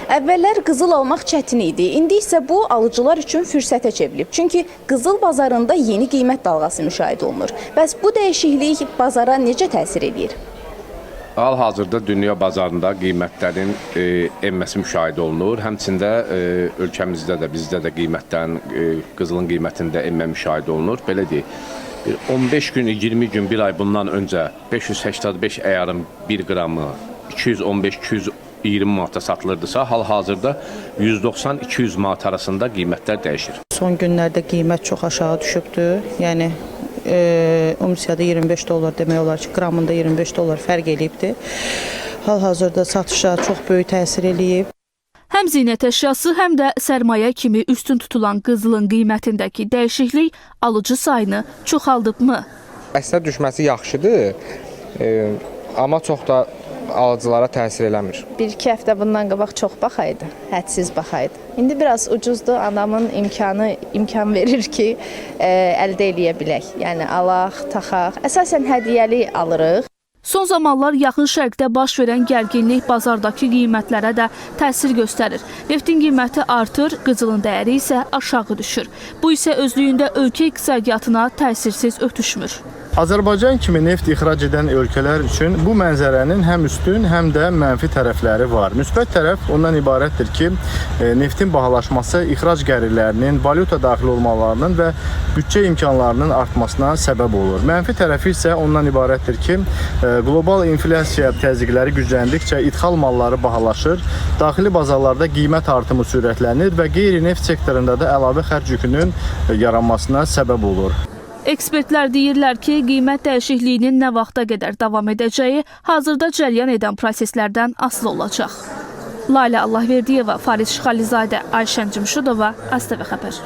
Əvvəllər qızıl almaq çətin idi. İndi isə bu alıcılar üçün fürsətə çevrilib. Çünki qızıl bazarında yeni qiymət dalğası müşahidə olunur. Bəs bu dəyişiklik bazara necə təsir eləyir? Hal-hazırda dünya bazarında qiymətlərin enməsi müşahidə olunur. Həmçində ölkəmizdə də, bizdə də qiymətlərin, qızılın qiymətində enmə müşahidə olunur. Belə deyək, bir 15 gün, 20 gün, bir ay bundan öncə 585 əyarın 1 qramı 215-220 manata satılırdısa, hal-hazırda 190-200 manat arasında qiymətlər dəyişir. Son günlərdə qiymət çox aşağı düşübdür. Yəni unsiyada 25 dollar demək olar ki, qramında 25 dollar fərq eləyibdir. Hal-hazırda satışa çox böyük təsir eləyib. Həm zinət əşyası, həm də sərmayə kimi üstün tutulan qızılın qiymətindəki dəyişiklik alıcı sayını çoxaldıbmı? Əslində düşməsi yaxşıdır, amma çox da alıcılara təsir eləmir. Bir-iki həftə bundan qabaq çox baxa idi, hədsiz baxa idi. İndi biraz ucuzdur, anamın imkanı imkan verir ki, əldə eləyə bilək. Yəni alaq, taxaq. Əsasən hədiyyəlik alırıq. Son zamanlar Yaxın Şərqdə baş verən gərginlik bazardakı qiymətlərə də təsir göstərir. Neftin qiyməti artır, qızılın dəyəri isə aşağı düşür. Bu isə özlüyündə ölkə iqtisadiyyatına təsirsiz ötüşmür. Azərbaycan kimi neft ixrac edən ölkələr üçün bu mənzərənin həm üstün, həm də mənfi tərəfləri var. Müsbət tərəf ondan ibarətdir ki, neftin bahalaşması ixrac gəlirlərinin, valyuta daxil olmalarının və büdcə imkanlarının artmasına səbəb olur. Mənfi tərəfi isə ondan ibarətdir ki, qlobal inflyasiya təzyiqləri gücləndikcə idxal malları bahalaşır, daxili bazarlarda qiymət artımı sürətlənir və qeyri-neft sektorunda da əlavə xərc yükünün yaranmasına səbəb olur. Ekspertlər deyirlər ki, qiymət dəyişikliyinin nə vaxta qədər davam edəcəyi hazırda cəryan edən proseslərdən asılı olacaq. Lalə Allahverdiyeva, Farid Şixalizadə, Ayşən Cümşudova, ASTV xəbər.